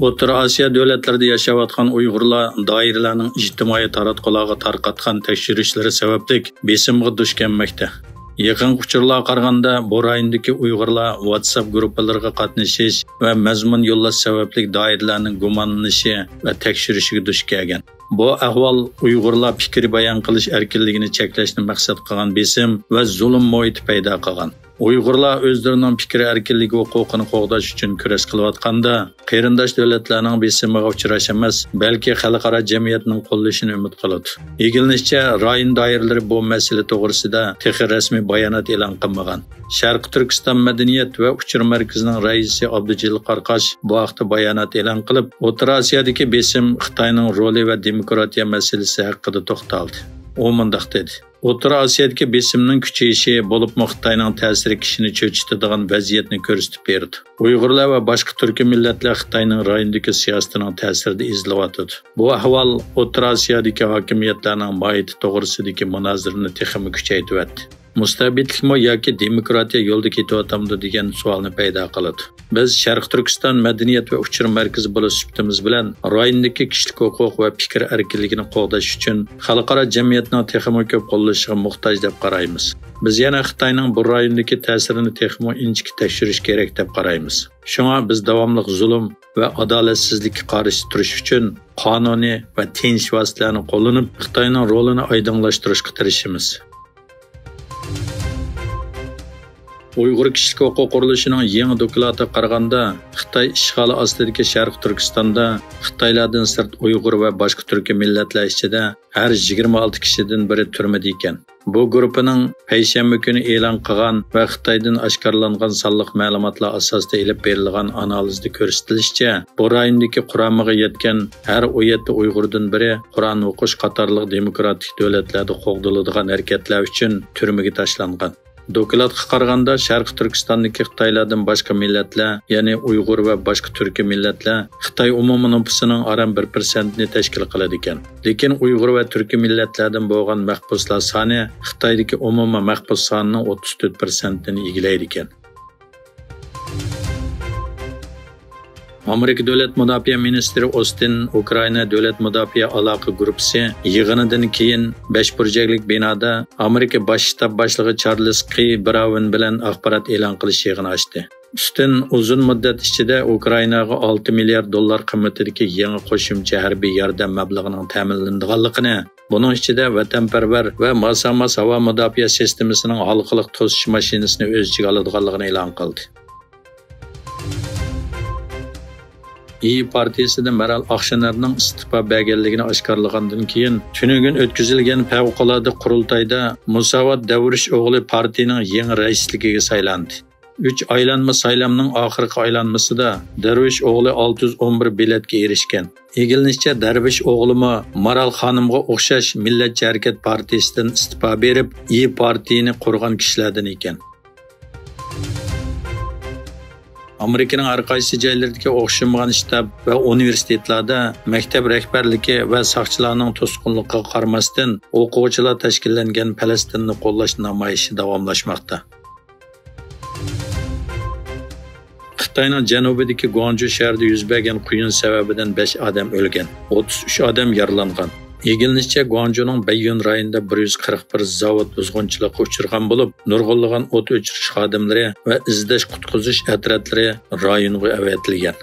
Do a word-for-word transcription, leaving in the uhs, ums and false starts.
ئوتتۇرا ئاسىيا دۆلەتلىرىدە ياشاۋاتقان ئۇيغۇرلار دائىرىلەرنىڭ ئىجتىمائىي تاراتقۇلارغا تارقاتقان تەكشۈرۈشلىرى سەۋەبلىك بېسىمغا دۇچ كەلمەكتە. يېقىنقى ئۇچۇرلارغا قارىغاندا، بۇ رايوندىكى ئۇيغۇرلار ۋاتساپ گۇرۇپپىلىرىغا قاتنىشىش ۋە مەزمۇن يوللاش سەۋەبلىك دائىرىلەرنىڭ گۇمانلىنىشى ۋە تەكشۈرۈشىگە دۇچ كەلگەن. بۇ ئەھۋال ئۇيغۇرلار پىكىر بايان قىلىش ئەركىنلىكىنى چەكلەشنى مەقسەت قىلغان بېسىم ۋە زۇلۇم مۇھىتى پەيدا قىلغان. ئۇيغۇرلار ئۆزلىرىنىڭ پىكىر ئەركىنلىكى ھوقۇقىنى قوغداش ئۈچۈن كۈرەش قىلىۋاتقاندا، قېرىنداش دۆلەتلەرنىڭ بېسىمىغا ئۇچراش ئەمەس، بەلكى خەلقئارا جەمئىيەتنىڭ قوللىشىنى ئۈمىد قىلىدۇ. ئىگىلىنىشىچە، رايون دائىرىلىرى بۇ مەسىلە توغرىسىدا تېخى رەسمىي بايانات ئېلان قىلمىغان. شەرقىي تۈركىستان مەدەنىيەت ۋە ئۇچۇر مەركىزىنىڭ رەئىسى ئابدۇجېلىل قاراقاش بۇ ھەقتە بايانات ئېلان قىلىپ، ئوتتۇرا ئاسىيادىكى بېسىم خىتاينىڭ رولى ۋە دېموكراتىيە مەسىلىسى ھەققىدە توختالدى. ئۇ مۇنداق دېدى: ئوتتۇرا ئاسىيادىكى بېسىمنىڭ كۈچىيىشى، بولۇپمۇ خىتاينىڭ تەسىرى كىشىنى چۆچۈتىدىغان ۋەزىيەتنى كۆرسىتىپ بېرىدۇ. ئۇيغۇرلار ۋە باشقا تۈركىي مىللەتلەر خىتاينىڭ رايوندىكى سىياسىتىنىڭ تەسىرىدە ئېزىلىۋاتىدۇ. بۇ ئەھۋال ئوتتۇرا ئاسىيادىكى ھاكىمىيەتلەرنىڭ ماھىيىتى توغرىسىدىكى مۇنازىرىنى تېخىمۇ كۈچەيتىۋەتتى. مۇستەبىتلىكمۇ ياكى دېموكراتىيە يولىدا كېتىۋاتامدۇ دېگەن سوئالنى پەيدا قىلىدۇ. بىز شەرقىي تۈركىستان مەدەنىيەت ۋە ئۇچۇر مەركىزى بولۇش سۈپىتىمىز بىلەن رايوندىكى كىشىلىك ھوقۇق ۋە پىكىر ئەركىنلىكىنى قوغداش ئۈچۈن خەلقئارا جەمئىيەتنىڭ تېخىمۇ كۆپ قوللىشىغا موھتاج دەپ قارايمىز. بىز يەنە خىتاينىڭ بۇ رايوندىكى تەسىرىنى تېخىمۇ ئىنچىكە تەكشۈرۈش كېرەك دەپ قارايمىز. شۇڭا بىز داۋاملىق زۇلۇم ۋە ئادالەتسىزلىككە قارشى تۇرۇش ئۈچۈن قانۇنىي ۋە تىيىنىش ۋاسىتىلەرنى قوللىنىپ، خىتاينىڭ رولىنى ئايدىڭلاشتۇرۇشقا تىرىشىمىز. ئۇيغۇر كىشىلىك ھوقۇق قۇرۇلۇشىنىڭ يېڭى دوكلاتىغا قارىغاندا، خىتاي ئىشغالى ئاستىدىكى شەرقىي تۈركىستاندا خىتايلاردىن سىرت ئۇيغۇر ۋە باشقا تۈركىي مىللەتلەر ئىچىدە ھەر يىگىرمە ئالتە كىشىدىن بىرى تۈرمىدە ئىكەن. بۇ گۇرۇپپىنىڭ پەيشەنبە كۈنى ئېلان قىلغان ۋە خىتايدىن ئاشكارىلانغان سانلىق مەلۇماتلار ئاساسىدا ئېلىپ بېرىلغان ئانالىزدا كۆرسىتىلىشىچە، بۇ رايوندىكى قۇرامىغا يەتكەن ھەر ئون يەتتە ئۇيغۇردىن بىرى قۇرئان ئوقۇش قاتارلىق دېموكراتىك دۆلەتلەردە قوغدىلىدىغان ھەرىكەتلەر ئۈچۈن تۈرمىگە تاشلانغان. دوكلاتقا قارىغاندا، شەرقىي تۈركىستاندىكى خىتايلاردىن باشقا مىللەتلەر، يەنى ئۇيغۇر ۋە باشقا تۈركىي مىللەتلەر خىتاي ئومۇمىي نوپۇسىنىڭ ئاران بىر پىرسەنتنى تەشكىل قىلىدىكەن. لېكىن ئۇيغۇر ۋە تۈركىي مىللەتلەردىن بولغان مەھبۇسلار سانى خىتايدىكى ئومۇمىي مەھبۇس سانىنىڭ ئوتتۇز تۆت پىرسەنتىنى ئىگىلەيدىكەن. ئامېرىكا دۆلەت مۇداپىئە مىنىستىرى ئوستىن ئۇكرائىنا دۆلەت مۇداپىئە ئالاقە گۇرۇپپىسى يىغىنىدىن كېيىن بەش بۇرجەكلىك بىنادا ئامېرىكا باش شتاب باشلىقى چارلىز قى براۋېن بىلەن ئاخبارات ئېلان قىلىش يىغىنى ئاچتى. ئوستىن ئۇزۇن مۇددەت ئىچىدە ئۇكرائىناغا ئالتە مىليارد دوللار قىممىتىدىكى يېڭى قوشۇمچە ھەربىي ياردەم مەبلىغىنىڭ تەمىنلىنىدىغانلىقىنى، بۇنىڭ ئىچىدە ۋەتەنپەرۋەر ۋە ماسا-ماس ھاۋا مۇداپىئە سىستېمىسىنىڭ ھالقىلىق توسۇش ماشىنىسىنى ئۆز ئىچىگە ئالىدىغانلىقىنى ئېلان قىلدى. ئىيى پارتىيىسىدىن مەرال ئاخشىنەرنىڭ ئىستېپا بەرگەنلىكىنى ئاشكارىلىغاندىن كېيىن، تۈنۈگۈن ئۆتكۈزۈلگەن پەۋقۇلئاددە قۇرۇلتايدا مۇساۋات دەۋرىش ئوغلى پارتىيىنىڭ يېڭى رەئىسلىكىگە سايلاندى. ئۈچ ئايلانما سايلامنىڭ ئاخىرقى ئايلانمىسىدا دەرۋىش ئوغلى ئالتە يۈز ئون بىر بېلەتكە ئېرىشكەن. ئىگىلىنىشىچە، دەرۋىش ئوغلىمۇ مارال خانىمغا ئوخشاش مىللەتچى ھەرىكەت پارتىيىسىدىن ئىستېپا بېرىپ، ئىيى پارتىيىنى قۇرغان كىشىلەردىن ئىكەن. ئامېرىكىنىڭ ھەر قايسى جايلىرىدىكى ئوخشىمىغان شتاب ۋە ئۇنىۋېرسىتېتلاردا مەكتەپ رەھبەرلىكى ۋە ساقچىلارنىڭ توسقۇنلۇقىغا قارىماستىن، ئوقۇغۇچىلار تەشكىللەنگەن پەلەستىننى قوللاش نامايىشى داۋاملاشماقتا. خىتاينىڭ جەنۇبىدىكى گۇاڭجۇ شەھىرىدە يۈز بەرگەن قۇيۇن سەۋەبىدىن بەش ئادەم ئۆلگەن، ئوتتۇز ئۈچ ئادەم يارىلانغان. ئىگىلىنىشىچە، گۇاڭجۇنىڭ بەييۈن رايونىدا بىر يۈز قىرىق بىر زاۋۇت بۇزغۇنچىلىققا ئۇچرىغان بولۇپ، نۇرغۇنلىغان ئوت ئۆچۈرۈش خادىملىرى ۋە ئىزدەش قۇتقۇزۇش ئەترەتلىرى رايونغا ئەۋەتىلگەن.